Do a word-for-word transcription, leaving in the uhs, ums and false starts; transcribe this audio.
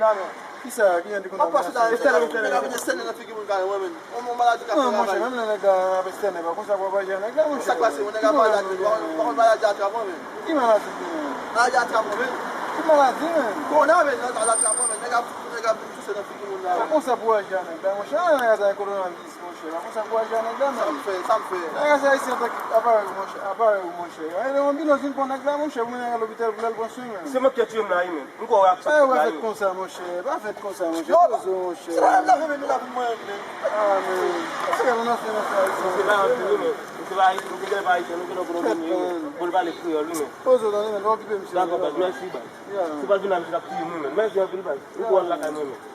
la, men. Kisa, ki jan de konn ap pase la? Estène, estène, estène nan figi moun kare mwen, men. Yon, yon maladi k ap fè ravaj. Non, monchè, menm lè nèg la ap estène, pa konsa pou ap aji a nèg la, monchè. Sa k pase, yon nèg ap maladi, pa konn maladi a trap mwen, men. Ki maladi, men? Maladi a trap mwen, men. Ki maladi, men? Kowona, men, nan maladi a trap mwen, men. Nèg ap, nèg ap touse nan figi moun la. Pa konsa pou aji a nèg la, monchè. Ah, nèg la, kowonaviris, monchè. Pa konsa pou aji a nèg la, men. Sa m fè, sa m fè. Nèg la, se ayisyen antanke aparèy, monchè. Aparèy, monchè. Yon anbilans vin pran nèg la, monchè, pou mennen al lopital pou l al pran swen, men. Se mwen ki te tiye m la, wi, men. M kwè w ap sot la, wi. Fèt konsa, monchè. Pa fèt konsa, monchè. Poze w, monchè. Se pa m la fè, men, men la vin mwen, men. Ah, men. Monchè, nou nan fè, nan fè ayisyen. Misye pa anpil, wi, men. Misye pa ayisyen, misye genlè pa ayisyen, nou genlè konnen, wi, men. Bon, l pale kreyòl, wi, men. Poze w, tande, men, pa okipe misye. Dakò, baz, mèsi, baz. Si w pa t vin la, misye t ap tiye m, wi, men. Mèsi anpil, baz. M kwè w al lakay mwen, men.